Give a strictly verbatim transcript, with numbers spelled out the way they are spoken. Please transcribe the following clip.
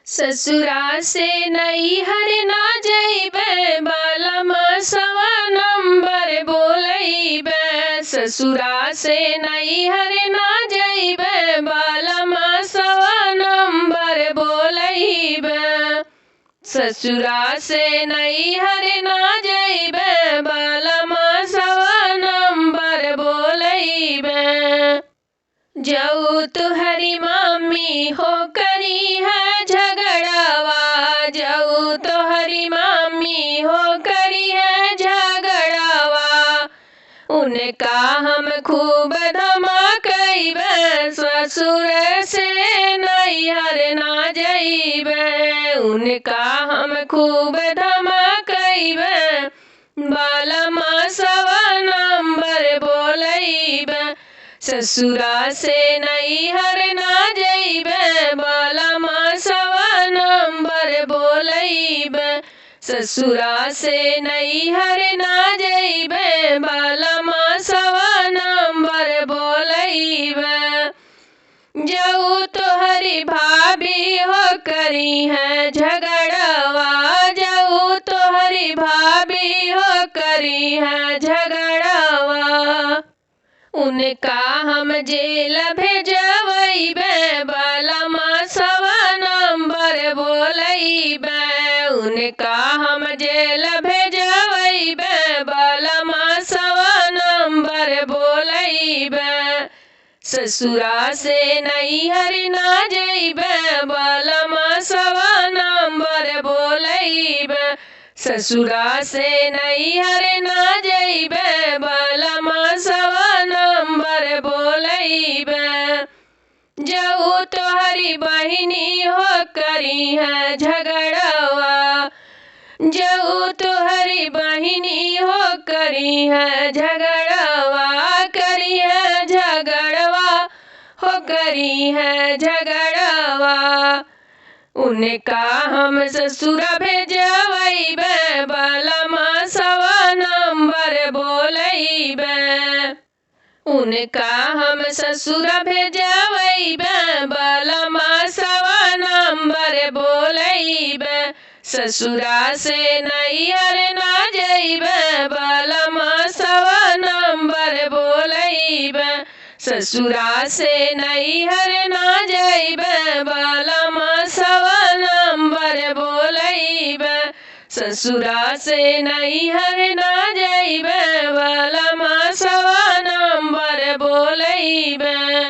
ससुरा से नैहर ना जइबे, बलमा सवा नंबर बोलइबे। ससुरा से नैहर ना जइबे, बलमा सवा नंबर बोलइबे। ससुरा से नैहर ना जइबे, बलमा सवा नंबर बोलइबे। जऊ तोहरी मामी हो करिहैं झगड़वा, जऊ तोहरी मामी हो करिहैं झगड़वा। उनका हम खूब धमकइबे, ससुर से नैहर ना जइबे। उनका हम खूब धमकइबे, बलमा सवा नंबर बोलइबे। ससुरा से नैहर ना जइबे, बलमा सवा नंबर बोलइबे। ससुरा से नैहर ना जइबे, बलमा सवा नंबर बोलइबे। जऊ तोहरी भाभी हो करिहैं झगड़वा, जऊ तोहरी भाभी हो करिहैं झगड़वा। उनका हम जेल भेजवइबे, बलमा सवा नंबर बोलइबे। उनका हम जेल भेजवइबे, बलमा सवा नंबर बोलइबे। ससुरा से नैहर ना जइबे, बलमा सवा नंबर बोलइबे। ससुरा से नैहर ना जइबे, बलमा सवा नंबर बोलइबे। जऊ तोहरी बहिनी हो करिहैं झगड़वा, जऊ तोहरी बहिनी हो करिहैं झगड़वा, करिहैं झगड़वा, हो करिहैं झगड़वा। उनका हम ससुरा भेजवइबे, बलमा सवा नंबर बोलइबे। उनका हम ससुरा भेजवइबे, बलमा सवा नंबर बोलइबे। ससुरा से नैहर ना जइबे, बलमा सवा नंबर बोलइबे। ससुरा से नैहर ना जइबे, बलमा सवा नंबर बोलइबे। ससुरा से नैहर ना जइबे, बलमा सवा